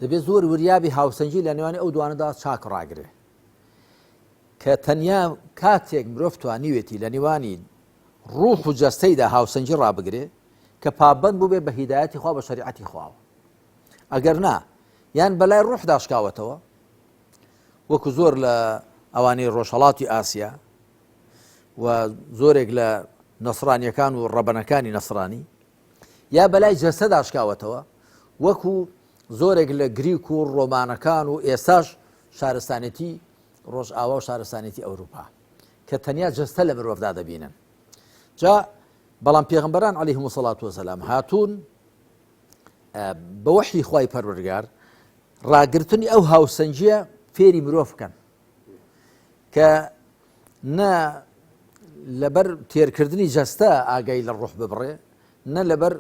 دەبێت زۆر وریابی هاوسەنگی لە نێوانی ئەو دوانەدا چاک ڕاگرێ کە تەنیا کاتێک مرۆڤ توانیوێتی لە نێوانی ڕوح و جەستەیدا هاوسەنگی ڕابگرێ کە پابند بووبێ بە هیدایەتی خوا بە شەریعەتی خواوە ئەگەر نا یان بەلای ڕوح داشکاوەتەوە وەکو زۆر لە ئەوانەی ڕۆژهڵاتی ئاسیا و زۆرێک لە نەسرانیەکان و ڕەبەنەکانی نەسرانی یا بەلای جەستەدا شکاوەتەوە وەکو زۆرێک لە گریک و ڕۆمانەکان و ئێستاش شارستانێتی ڕۆژئاوا و شارستانێتی ئەوروپا کە تەنیا جەستە لە مرۆڤدا دەبینن جا بەڵام پێغمبەران علیهم وسڵات وسلام هاتوون بە وەحی خوای پەروەردگار ڕاگرتنی ئەو هاوسەنگیە فێری مرۆڤ بکەن کە نە لەبەر تێرکردنی جەستە ئاگای لە ڕۆح ببڕێ نە لەبەر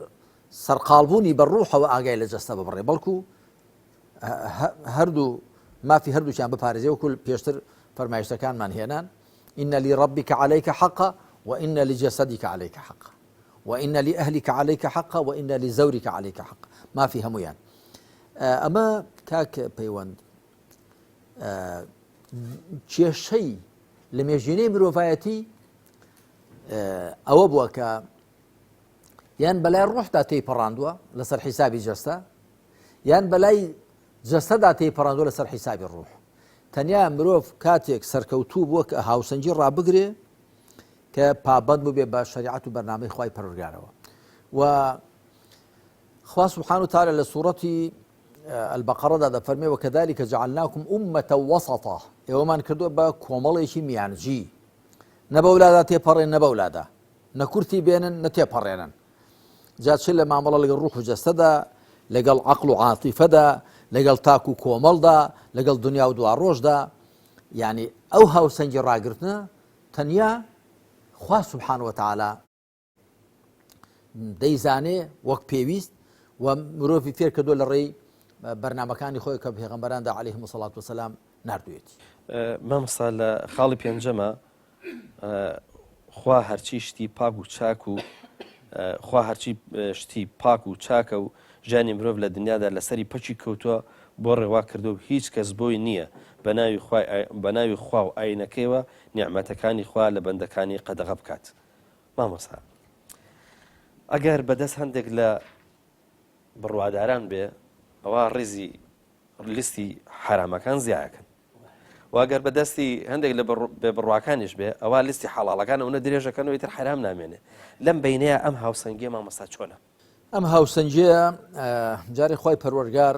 سەرقاڵبوونی بە ڕوحەوە ئاگای لە جەستە ببڕێ بەڵکو هەردوو مافی هەردووکیان بپارێزێ وەکو پێشتر فەرمایشتەکانمان هێنان إن لربك عليك حقا وإن لجسدك عليك حقا وإن لأهلك عليك حقا وإن لزورك عليك حقا مافی هەمویان ئەمە کاک پەیوەند کێشەی لە مێژینەی مرۆڤایەتی ئەوە بووە کە یان بەلای ڕۆحدا تێی پەڕاندووە لەسەر حیسابی جەستە یان بەلای جەستەدا تێی پەڕاندووە لەسەر حیسابی ڕۆح تەنیا مرۆڤ کاتێک سەرکەوتوو بووە کە هاوسەنگی ڕابگرێ کە پابند بوو بێ بە شریعەت و بەرنامەی خوای پەروەردگارەوە و خوا سبحانه وتعالى لە سوڕەتی البقرەدا دەفەرمێ وكذلك جعلناكم أمة وسطا ئێوەمان کردووە بە کۆمەڵێکی میانجی نە بەولادا تێپەڕێن نە بەولادا نە کورتی بێنن نە تێپەڕێنن جا چ لە مامەڵە لەگەڵ ڕوح و جەستەدا لەگەڵ عەقڵ و عاتیفەدا لەگەڵ تاک و کۆمەڵدا لەگەڵ دنیا و دواڕۆژدا یعنی ئەو هاوسەنگی ڕاگرتنە تەنیا خوا سبحان وتعالی دەیزانێ وەک پێویست و مرۆڤی فێر کردو لە ڕێی بەرنمەکانی خۆی کە پێغەمبەراندا عەلەیهم سەڵات وسلام ناردوێتی. مامۆستا لە خاڵی پێنجەمە خوا هەرچی شتی پاک و چاک و خوا هەرچی شتی پاک و چاکە و ژیانی مرۆڤ لە دنیادا لەسەری پەکی کەوتووە بۆ ڕێوا کردو و هیچ کەس بۆی نییە بە ناوی خوا و ئاینەکەیەوە نیعمەتەکانی خوا لە بەندەکانی قەدەغە بکات. مامۆستا ئەگەر بەدەست هەندێک لە بڕواداران بێ ئەوە ڕیزی لیستی حرامەکان زیاکەن و ئەگەر بە دەستی هەندێک لە بێ بڕواکانیش بێ ئەوە لیستی حەڵاڵەکان ئەوە درێژەکەن و ئیتر حرام نامێنێ لەم بینەیە ئەم هاوسەنگیە مامۆستا چۆنە؟ ئەم هاوسەنگیە جارێ خوای پەروەرگار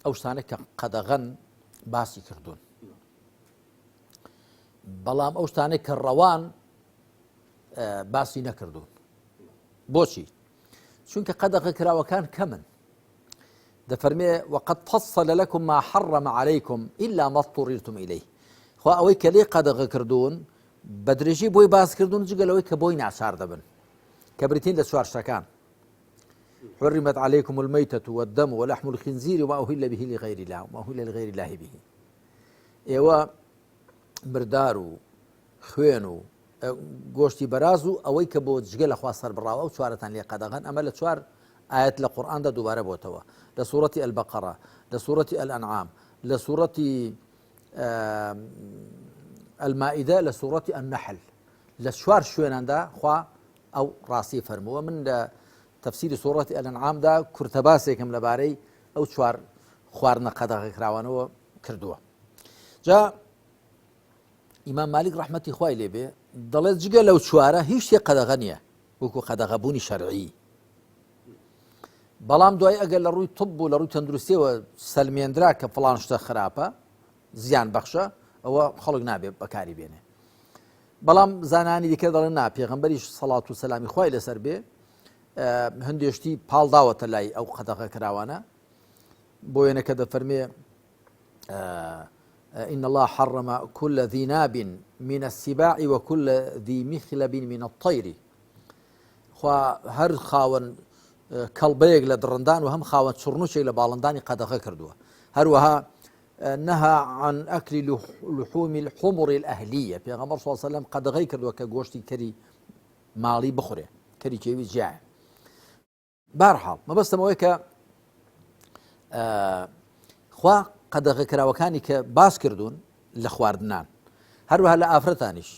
ئەو شتانە کە قەدەغەن باسی کردوون بەڵام ئەو شتانەی کە ڕەوان باسی نەکردوون بۆچی چونکە قەدەغە کراوەکان کەمن دەفەرمێ وقد فصل لكم ما حرم عليكم إلا ما اضطررتم إليه خوا ئەوەی کە لێ قەدەغە کردوون بە درێژی بۆی باس کردوون جگە لەوەی کە بۆی ناچار دەبن کە بریتین لە چوار شتەکان حرمت عليكم الميتة والدم ولحم الخنزير وما أهل به لغير الله وما أهل لغير الله به ئێوە مردار و خوێن و گۆشتی بەراز و ئەوەی کە بۆ جگە لە خوا سەربڕاوە ئەو چوارەتان لێ قەدەغەن ئەمە لە چوار ئاەت لە قورئاندا دووبارە بۆتەوە لە سوڕەتی البقرە لە سوڕەتی الانعام لە سوڕەتی المائدە لە سوڕەتی النحل لە چوار شوێناندا خوا ئەو ڕاستی فەرمووە من لە تەفسیری سوڕەتی الانعامدا کورتە باسێکم لەبارەی ئەو چوار خواردنە قەدەغەکراوانەوە کردووە جا ئیمام مالیک ڕەحمەتی خوای لێ بێ دەڵێت جگە لەو چوارە هیچ شتێک قەدەغە نییە وەکو قەدەغەبوونی شەرعی بەڵام دوای ئەگەر لە ڕووی طب و لە ڕووی تەندروستیەوە سەلمێندرا کە فڵان شتە خراپە زیان بەخشە ئەوە خەڵک نابێت بەکاری بێنێ بەڵام زانانی دیکە دەڵێن نا پێغەمبەریش سەڵات و سەلامی خوای لەسەر بێ هەندێشتی پاڵداوەتە لای ئەو قەدەغە کراوانە بۆ وێنەکە دەفەرمێ إن الله حرم كل ذي ناب من السباع وكل ذي مخلب من الطير خوا هەر خاوەن کەڵبەیەک لە دڕندان و هەم خاوەن چڕنوچێک لە باڵندانی قەدەغە کردووە هەروەها نهى عن أكل لحوم الحمر الأهلية پێغەمبەر صلی الله علیه وسلم قەدەغەی کردووە کە گۆشتی کەری ماڵی بخورێ کەری کێوی جیایە بارحاڵ مەبەستم ئەوەیە کە خوا قەدەغەکراوەکانی کە باس کردوون لە خواردنان هەروەها لە ئافرەتانیش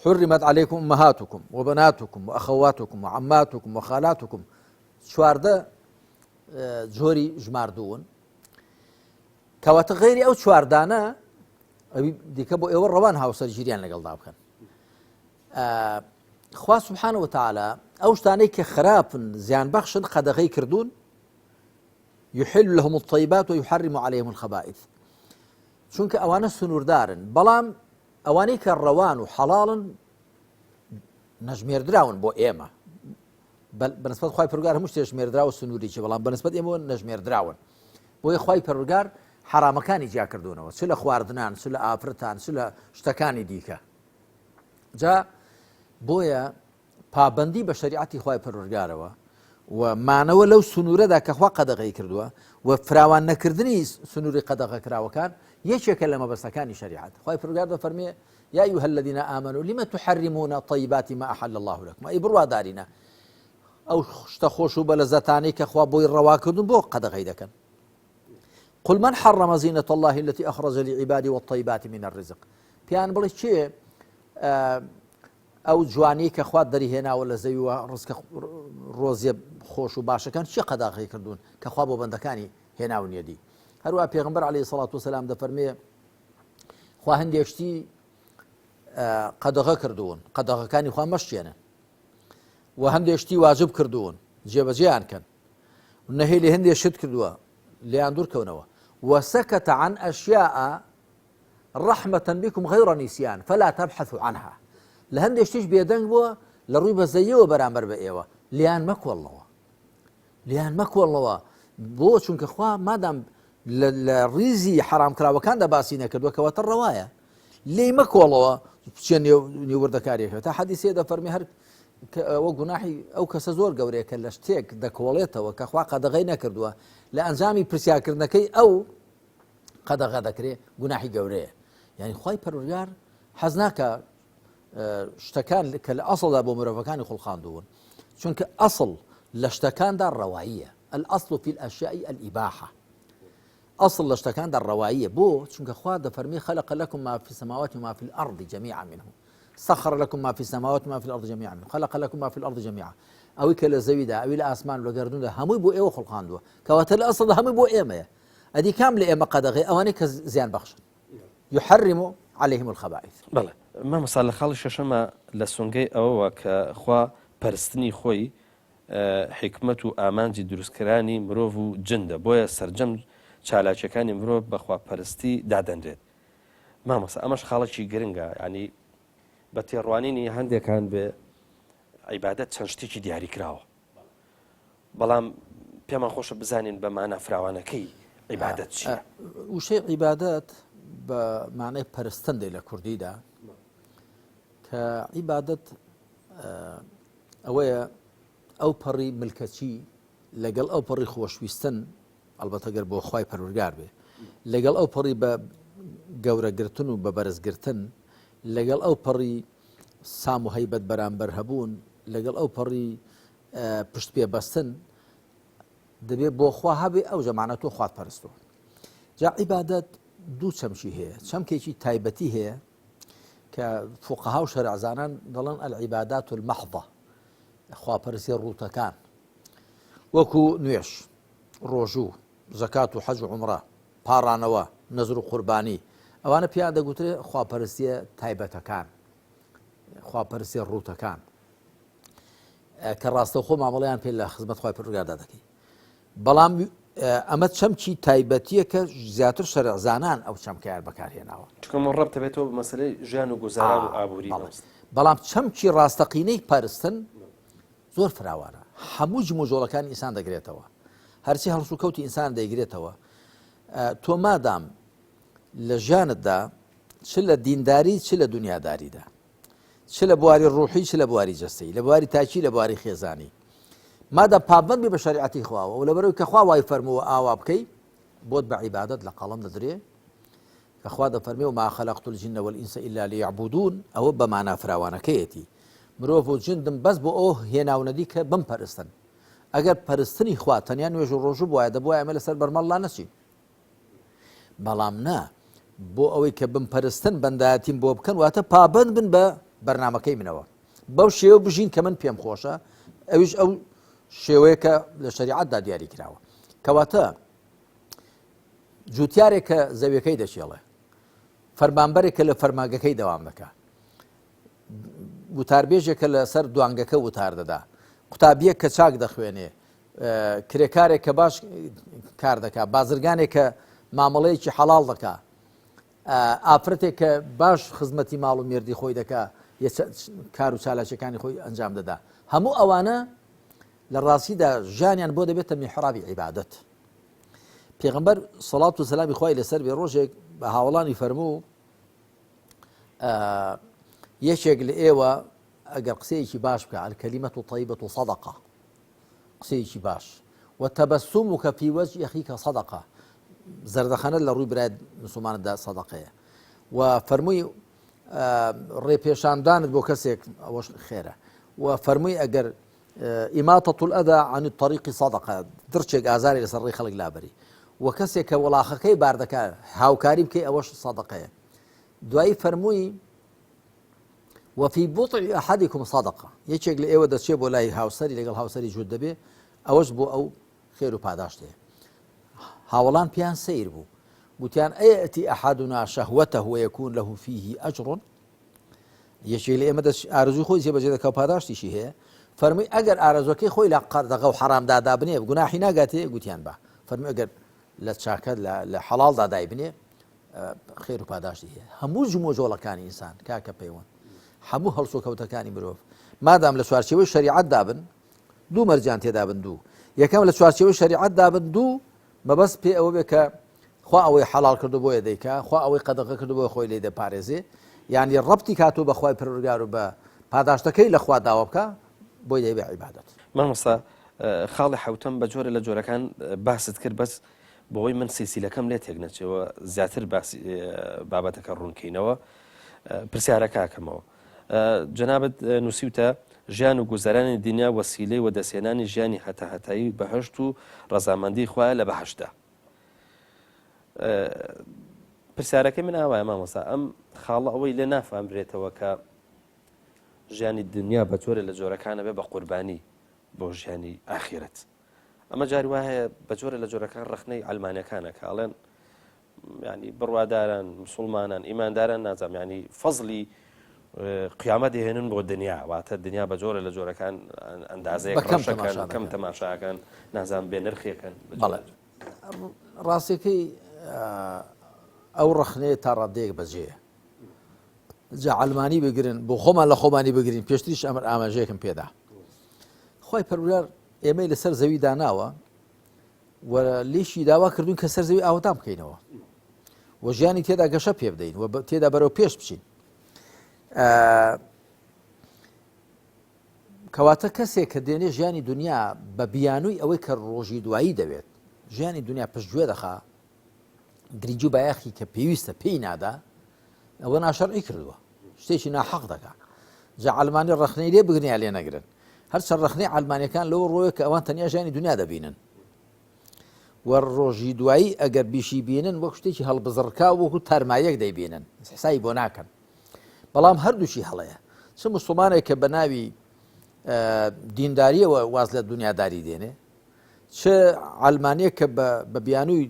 حرمت عليكم أمهاتكم وبناتكم وأخواتكم وعماتكم وخالاتكم چواردە جۆری ژماردوون کەواتە غێری ئەو چواردانە ئەوی دیکە بۆ ئێوە ڕەوان هاوسەرگیریان لەگەڵدا بکەن خوا سبحانە وتعالی ئەو شتانەی کە خراپن زیان بەخشن قەدەغەی کردوون يحل لهم الطيبات ويحرم عليهم الخبائث چونکە ئەوانە سنووردارن بەڵام ئەوانەی کە ڕەوان و حەڵاڵن نەژمێردراون بۆ ئێمە بەنسبەت خی پرگار هەموو شتێ ژمێردراوە سنووریی بەڵام بەنسبەت ئێمە نەژمێردراون بۆیە خی پەرگار حەرامەکانی جیا کردوونەوە چ لە خواردنان چ لە ئافرەتان چ لە شتەکانی دیکە جا بۆیە پابەندی بە شەریعەتی خوای پەروەردگارەوە و مانەوە لەو سنوورەدا کە خوا قەدەغەی کردووە و فراوان نەکردنی سنووری قەدەغەکراوەکان یەکێکە لە مەبەستەکانی شەریعەت. خوای پەروەردگار دەفەرموێ، یا ایها الذین آمنوا لم تحرمون طیبات ما احل الله لکم ئەی بڕوادارینە ئەو شتە خۆش و بەلەزەتانەی کە خوا بۆی ڕەوا کردوون بۆ قەدەغەی دەکەن قل من حرم زینة الله التي أخرج لعباده والطيبات من الرزق پێیان بڵێ کێ ئەو جوانیەی کە خوا دەری هێناوە لە زەوی و ڕزقە ڕۆزیە خۆش و باشەکان چی قەداغەی کردوون کە خوا بۆ بەندەکانی هێناونیەدی هەروە پێغمبەر عەلەیهی سەڵات وسلام دەفەرمێ خوا هەندێک شتی قەدەغە کردوون قەدەغەکانی خوا مەشتێنن و هەندێک شتی واجب کردوون جێبەجێیان کەن نەهێلی هەندێک شت کردووە لێیان دوورکەونەوە وسكت عن أشياء رحمة بكم غیر نسیان فلا تبحثوا عنها لە هەندێ شتیش بێدەنگ بووە لە ڕووی بەزەیەوە بەرامبەر بە ئێوە لیان مەکۆڵنەوە لیان مەکۆڵنەوە بۆ چونکە خوا مادام لە ڕیزی حرامکراوەکاندا باسی نەکردووە کەواتە ڕەوایە لێی مەکۆڵەوە بچێ نێوردەکاریەکە تا حەدیسێ دەفەرمی هەر ئەوە گوناحی ئەو کەسە زۆر گەورەیە کە لە شتێک دەکۆڵێتەوە کە خوا قەدەغی نەکردووە لە ئەنجامی پرسیارکردنەکەی ئەو قەدەغە دەکرێ گوناحی گەورەیە یعنی خی پەروەردگار حەز ناکە شتەکان کە لە ئەسڵدا بۆ مرۆڤەکانی خوڵقاندوون چونکە ئەسڵ لە شتەکاندا ڕەواییە الأصل في الأشياء الإباحة ئەسڵ لە شتەکاندا ڕەواییە بۆ چونکە خوا دەفەرمی خلق لكم ما في السماوات وما في الأرض جميعا منه سخر لكم ما في السماوات وما في الأرض جميعا منه خلق لكم ما في الأرض جميعا ئەوەی کە لە زەویدا ئەوی لە ئاسمان و لە گەردووندا هەمووی بۆ ئێوە خوڵقاندووە کەواتە لە ئەسڵدا هەمووی بۆ ئێمەیە ئەدی کام لە ئێمە قەدەغەیە ئەوانەی کە زیان بەخشن یحرم علیهم الخبائث. بەڵێ مامۆستا لە خاڵی شەشەما لە سۆنگەی ئەوەوە کە خوا پەرستنی خۆی حیکمەت و ئامانجی دروستکرانی مرۆڤ و جندە بۆیە سەرجەم چالاکیەکانی مرۆڤ بە خواپەرستی دادەنرێت مامۆستا ئەمەش خاڵێکی گرنگە یانی بە تێڕوانینی هەندێکان بێ عیبادەت چەند شتێکی دیاریکراوە بەڵام پێمان خۆشە بزانین بە مانا فراوانەکەی عیبادەت چییە؟ وشەی عیبادەت بە مانای پەرستن دێ لە کوردیدا کە عیبادەت ئەوەیە ئەو پەڕی ملکەچی لەگەڵ ئەو پەڕی خۆشویستن ئەلبەتە گەر بۆ خوای پەروەرگار بێ لەگەڵ ئەو پەڕی بە گەورەگرتن و بە بەرزگرتن لەگەڵ ئەو پەڕی سام و هەیبەت بەرامبەر هەبوون لەگەڵ ئەو پەڕی پشت پێ بەستن دەبێ بۆ خوا هەبێ ئەو جەمانە تۆ خوات پەرستوە جا عیبادەت دوو چەمکی هەیە چەمکێکی تایبەتی هەیە کە فقها و شەرعزانان دەڵێن العبادات المحضە خواپەرستی ڕووتەکان وەکو نوێش ڕۆژوو زەکات و حەج و عمرە پاڕانەوە نەزر و قوربانی ئەوانە پێیان دەگوترێ خواپەرستیە تایبەتەکان خواپەرستیە ڕووتەکان کە ڕاستەوخۆ مامەڵەیان پێ لە خزمەت خوای پەروەردگاردا دەکەی بەڵام ئەمە چەمکی تایبەتیە کە زیاتر شەرعزانان ئەو چەمکەیان بەکارهێناوە چونکە مە ڕەبتە بێتەوە بە مەسەلەی ژیان و گوزەران و ئابووری بەڵام چەمکی ڕاستەقینەی پەرستن زۆر فراوانە هەموو جموجۆڵەکانی ئینسان دەگرێتەوە هەرچی هەڵسوکەوتی ئینسان دەیگرێتەوە تۆ مادام لە ژیانتدا چ لە دینداری چ لە دنیاداریدا چ لە بواری ڕوحی چ لە بواری جەستەیی لە بواری تاکی لە بواری خێزانی مادام پابەند بی بە شەریعەتی خواوە و لەبەرەوەی کە خوا وای فەرمووە ئاوا بکەی بۆت بە عیبادەت لە قەڵەم دەدرێ کە خوا دەفەرمێ و ما خلقت الجن والإنس إلا ليعبدون ئەوە بە مانا فراوانەکەیەتی مرۆڤ و جندم بەس بۆ ئەو هێناونەدی کە بم پەرستن ئەگەر پەرستنی خوا تەنیا نوێژ و ڕۆژوو بوایە دەبوایە ئێمە لەسەر بەرمەڵ لا نەچین بەڵام نا بۆ ئەوەی کە بمپەرستن بەندایەتیم بۆ بکەن واتە پابند بن بە بەرنمەکەی منەوە بەو شێوە بژین کە من پێم خۆشە ئەویش ئەو شێوەیە کە لە شەریعەتدا دیاری کراوە کەواتە جوتیارێک کە زەویەکەی دەچێڵێ فەرمانبەرێک کە لە فەرماگەکەی دەوام دەکا وتاربێژێک کە لەسەر دوانگەکە وتار دەدا قوتابیەک کە چاک دەخوێنێ کرێکارێک کە باش کار دەکا بازرگانێک کە مامەڵەیەکی حەڵاڵ دەکا ئافرەتێک کە باش خزمەتی ماڵ و مێردی خۆی دەکا کار و چالاکیەکانی خۆی ئەنجام دەدا هەموو ئەوانە لە ڕاستیدا ژیانیان بۆ دەبێتە میحرابی عیبادەت. پێغەمبەر سەڵات و سەلامی خوای لەسەر بێ ڕۆژێک بە هاوڵانی فەرموو یەکێک لە ئێوە ئەگەر قسەیەکی باش بکە الکلمة الطیبة صدقە قسەیەکی باش وتبسمک في وجه أخيك صدقە زەردەخەنە لە ڕووی برای مسلماندا سەدەقەیە و فەرمووی ڕێپێشاندانت بۆ کەسێک ئەوەش خێرە و فەرمووی ئەگەر إماطة الأذى عن الطريق صدقە دڕچێک ئازاری لەسەر ڕێی خەڵک لابەری و کەسێک کە وڵاخەکەی بار دەکا هاوکاری بکەی ئەوەش سەدەقەیە دوایی فەرمووی وفي بضع أحدكم صدقة یەکێک لە ئێوە دەچێت بۆ لای هاوسەری لەگەڵ هاوسەری جووت دەبێ ئەوەش بۆ ئەو خێر و پاداشت هەیە هاوڵان پێیان سەیر بوو گوتیان أيأتي أحدنا شهوته ويكون له فيه أجر یەکێک لە ئێمە دەچ ئارەزووی خۆی جێبەجێ دەکا و پاداشتیشی هەیە فەرمووی ئەگەر ئارەزوەکەی خۆی لە قەدەغە و حەرامدا دابنێ گوناحی ناگاتێ گوتیان با فەرمووی ئەگەر لە چاکە لە حەڵاڵدا دایبنێ خێر و پاداشتی هەیە هەموو جموجۆڵەکانی ئینسان کاکە پەیوەند هەموو هەڵسوکەوتەکانی مرۆڤ مادام لە چوارچێوەی شەریعەتدا بن دوو مەرجیان تێدا بن دوو یەکەم لە چوارچێوەی شەریعەتدا بن دوو مەبەست پێ ئەوە بێ کە خوا ئەوەی حەڵاڵ کردو بۆیە دەیکا، خوا ئەوەی قەدەغە کردو بۆیە خۆی لێی دەپارێزێ، یانی ڕەبتی کاتوە بە خوای پەروەردگار و بە پاداشتەکەی لە خوا داوا بکا بۆی دەبێ عیبادەت. مامۆستا خاڵی حەوتەم بە جۆرە لە جۆرەکان باست کرد بەس بۆی من سیسیلەکەم لێ تێک نەچێەوە زیاتر باسی بابەتەکە ڕوونکەینەوە پرسیارەکەکەمەوە جەنابت نووسیوتە ژیان و گوزەرانی دنیا وەسیلەی وەدەستهێنانی ژیانی هەتاهەتایی بەهەشت و ڕەزامەندی خوایە لە بەهەشتدا. پرسیارەکەی من ئاوایە مامۆستا ئەم خاڵە ئەوەی لێ نافامرێتەوە کە ژیانی دنیا بە جۆرە لە جۆرەکانە بێ بە قوربانی بۆ ژیانی ئاخرەت ئەمە جاری وا هەیە بە جۆرە لە جۆرەکان ڕخنەی ئەلمانەکانە کە ئەڵێن ینی بڕواداران مسلمانان ئیمانداران نازانم ینی فەزلی قیامەت دەهێنن بۆ دنیا واتە دنیا بە جۆرە لە جۆرەکان ئەندازەیە کەم تەماشاکەن نازان بێ نرخێکن. بەڵێ ڕاستەکەی ئەو ڕخنەیە تا ڕادەیەک بەجێیە جا عەلمانی بگرن بۆ خۆمان لە خۆمانی بگرین پێشتریش ئەمر ئاماژەیەکم پێدا خی پەروەردگار ئێمەی لەسەر زەوی داناوە و لێشی داوا کردوون کە سەر زەوی ئاوەدان بکەینەوە و ژیانی تێدا گەشە پێ بدەین و تێدا بەرەو پێش بچین کەواتە کەسێک کە دێنێ ژیانی دنیا بە بیانووی ئەوەی کە ڕۆژی دوایی دەوێت ژیانی دنیا پشتگوێ دەخا گرنگی و بایەخی کە پێویستە پێی نادا ئەوە ناشەرعی کردووە شتێکی ناحەق دەکا جا عەلمانی ڕەخنەی لێ بگرن یا لێ نەگرن هەرچەند ڕەخنەی عەلمانیەکان لەوە ڕۆیە کە ئەوان تەنیا ژیانی دنیا دەبینن و ڕۆژی دوایی ئەگەر بیشی بینن وەک شتێکی هەڵبزڕکا وەکو تارمایەک دەیبینن حسابی بۆ ناکەن بەڵام هەردووشی هەڵەیە چ مسلمانێک کە بە ناوی دینداریەوە واز لە دنیاداری دێنێ چ عەلمانیەک کە بە بیانووی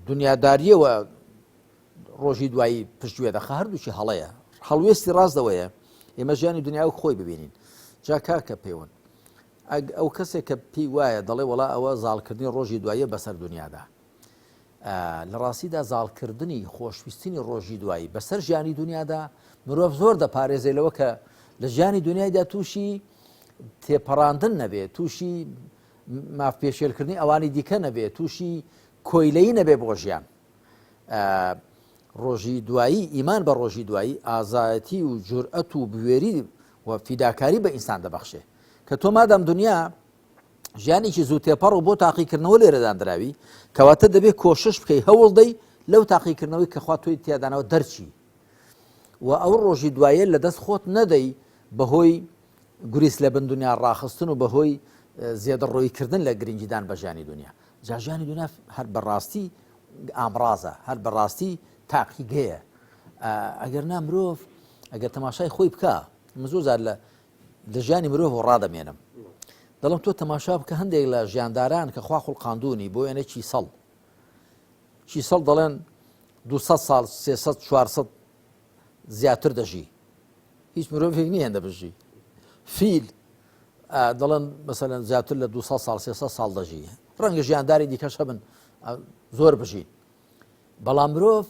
دنیاداریەوە ڕۆژی دوایی پشتگوێ دەخا هەردووکی هەڵەیە هەڵوێستی ڕاست ئەوەیە ئێمە ژیانی دنیا وەک خۆی ببینین جا کاکە پەیوەند ئەگ ئەو کەسێک کە پێی وایە دەڵێ وەڵا ئەوە زاڵکردنی ڕۆژی دواییە بەسەر دنیادا لە ڕاستیدا زاڵکردنی خۆشویستنی ڕۆژی دوایی بەسەر ژیانی دنیادا مرۆڤ زۆر دەپارێزێ لەوە کە لە ژیانی دنیایدا تووشی تێپەڕاندن نەبێ تووشی ماف پێشێلکردنی ئەوانی دیکە نەبێ تووشی کۆیلەی نەبێ بۆ ژیان ڕۆژی دوایی، ئیمان بە ڕۆژی دوایی ئازایەتی و جورئەت و بوێری و فیداکاری بە ئینسان دەبەخشێ. کە تۆ مادام دنیا ژیانێکی زوو تێپەڕ و بۆ تاقیکردنەوە لێرە داندراوی، کەواتە دەبێ کۆشش بکەی هەوڵ دەی لەو تاقیکردنەوەی کە خوا تۆی تیادانەوە دەرچی و ئەو ڕۆژی دوایە لە دەست خۆت نەدەی بەهۆی گوریس لە بن دنیا ڕاخستن و بەهۆی زێدەڕۆیکردن لە گرنگیدان بە ژیانی دنیا. جا ژیانی دنیا هەر بەڕاستی ئامڕازە هەر بەڕاستی تاقیگەیە ئەگەر نا مرۆڤ ئەگەر تەماشای خۆی بکە من زۆر جار لە لە ژیانی مرۆڤ ڕادەمێنم دەڵم تۆ تەماشا بکە هەندێک لە ژیانداران کە خوا خوڵقاندونی بۆ وێنە کیسەڵ کیسەڵ دەڵێن 200 ساڵ 300 400 زیاتر دەژی هیچ مرۆڤێک نییە هێندە بژی فیل دەڵێن مەسەلەن زیاتر لە 200 ساڵ 300 ساڵ دەژی ڕەنگە ژیانداری دیکەش هەبن زۆر بژین بەڵام مرۆڤ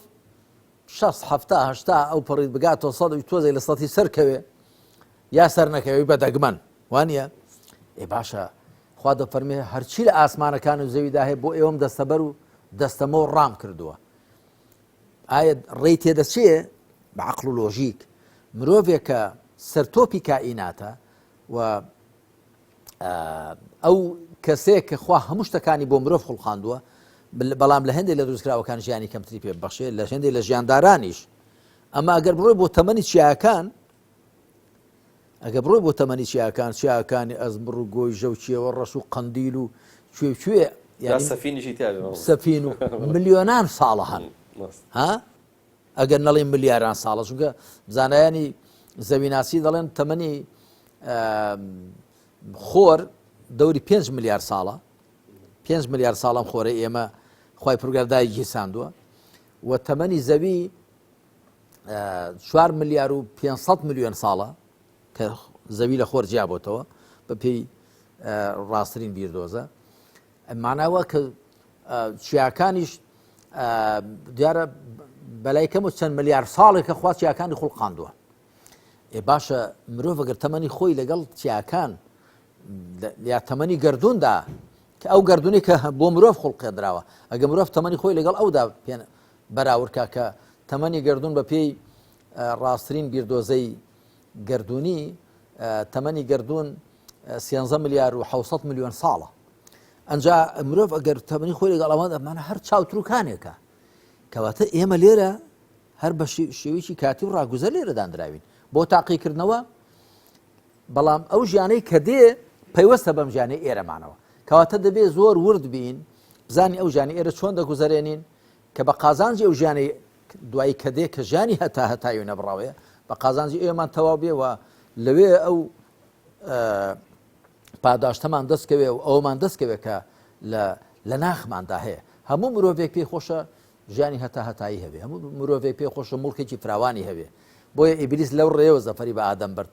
6 هەفتا هەشتا ئەو پەڕیت بگاتەوە سەد تۆزێک لە سەتی سەرکەوێ یا سەر نەکەوی بە دەگمەن وانە ئێ باشە خوا دەفەرمێ هەرچی لە ئاسمانەکان و زەویدا هەیە بۆ ئێوەم دەستەبەر و دەستەمۆ و ڕام کردووە. ئایا ڕێی تێدەچێ بە عەقڵ و لۆژیک مرۆڤێک کە سەرتۆپی کائیناتە و ئەو کەسەیە کە خوا هەموو شتەکانی بۆ مرۆڤ خوڵقاندووە بەڵام لە هەندێک لە دروستکراوەکان ژیانی کەمتری پێ بەخشێ لە هەندێک لە ژیاندارانیش ئەمە ئەگەر بڕۆی بۆ تەمەنی چیاکان ئەگە بڕۆی بۆ تەمەنی چیاکان چیاکانی ئەزمڕ و گۆی ژەو چێوە ڕەش و قەندیل و کوێ کوێ سەفینیشی سەفین و ملیۆنان ساڵە هەن ها ئەگەر نەڵێین ملیاران ساڵە چونکە زانایانی زەویناسی دەڵێن تەمەنی خۆر دەوری 5 ملیار ساڵە 5 ملیار ساڵم خۆرە ئێمە خی پرگەردای گیرساندووە و تەمەنی زەوی 4 ملیار و 500 میلیۆن ساڵە کە زەوی لە خۆر جیابۆتەوە بە پێی ڕاستترین بیردۆزە ماناوە کە چیاکانیش دیارە بەلای کەم و چەند ملیار ساڵێکە خوا چیاکانی خوڵقاندووە ئێ باشە مرۆڤ گەر تەمەنی خۆی لەگەڵ چیاکان یا تەمەنی گردوندا کە ئەو گردونی کە بۆ مرۆڤ خوڵقێنراوە ئەگە مرۆڤ تەمەنی خۆی لەگەڵ ئەودا پێ بەراورکە کە تەمەنی گردون بە پێی ڕاستترین بیردۆزەی گردردونی تەمەنی گردون سیانزە ملیار و 600 میلیۆن ساڵە ئەنجا مرۆڤ ئەگەر تەمەنی خۆی لەگەڵ ئەوان ئەمانە هەر چاوتروکانێکە کەواتە ئێمە لێرە هەر بە شێوەیەکی کاتی و ڕاگوزەر لێرە دانراوین بۆ تاقیکردنەوە بەڵام ئەو ژیانەی کە دێ پەیوەستە بەم ژیانەی ئێرەمانەوە کەواتە دەبێ زۆر ورد بین بزانی ئەو ژیانی ئێرە چۆن دەگوزەرێنین کە بە قازانجی ئەو ژیانەی دوایی کە دێ کە ژیانی هەتا هەتایی و نەبڕاوەیە بە قازانجی ئێمان تەواو بێ و لەوێ ئەو پاداشتەمان دەست کەوێ و ئەوەمان دەست کەوێ کە لە لە ناخماندا هەیە هەموو مرۆڤێک پێی خۆشە ژیانی هەتا هەتایی هەبێ هەموو مرۆڤێک پێی خۆشە مڵکێکی فراوانی هەبێ بۆیە ئیبلیس لەو ڕێوە زەفەری بە ئادەم برد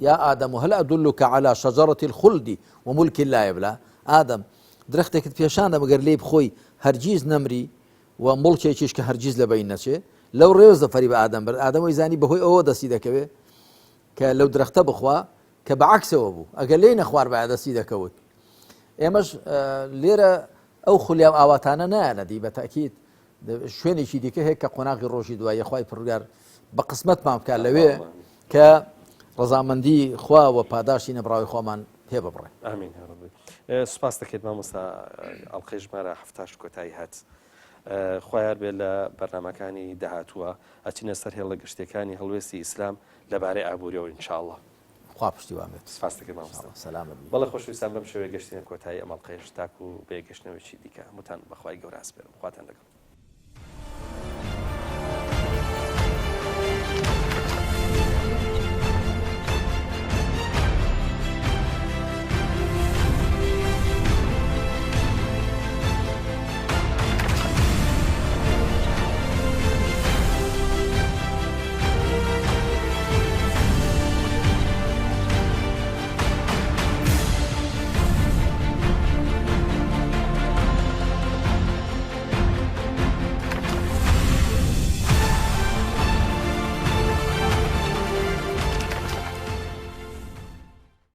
یا ئادەم هل أدلك على شجرة الخلد وملك لا يبلى ئادەم درەختێکت پێشان دەم گەر لێی بخۆی هەرگیز نەمری و مڵکێکیش کە هەرگیز لە بین نەچێ لەو ڕێوە زەفەری بە ئادەم برد ئادەم وەی زانی بەهۆی ئەوە دەستی دەکەوێ کە لەو درەختە بخوا کە بە عەکسەوە بوو ئەگەر لێی نەخواربایە دەستی دەکەوت ئێمەش لێرە ئەو خولیا و ئاواتانە نایەنە دی بە تاکیید شوێنێکی دیکە هەیە کە قۆناغی ڕۆژی دوایە خوای پڕگار بە قسمەتمان بکات لەوێ کە ڕەزامەندی خوا و پاداشتی نەبراوی خۆمان پێ ببڕێ ئامین سوپاس دەکەیت مامۆستا ئەڵلقەی ژمارە هەفتاش کۆتایی هات خوایار بێ لە بەرنمەکانی داهاتووە ئەچینە سەر هێڵە گشتەکانی هەڵوێستی ئیسلام لەبارەی ئابووریەوە ان شاء اللە. خوا پشتیوان بێت. سپاست دەکەین مامۆستا. سەلامەت بی. بەڵێ خۆشەویستان بەم شێوەیە گەشتینە کۆتایی ئەم ئەڵقەیەش تاکو بە یەکگەشتنەوەیەکی دیکە هەمووتان بەخوای گەورە ئەسپێرم خواتان لەگەڵ.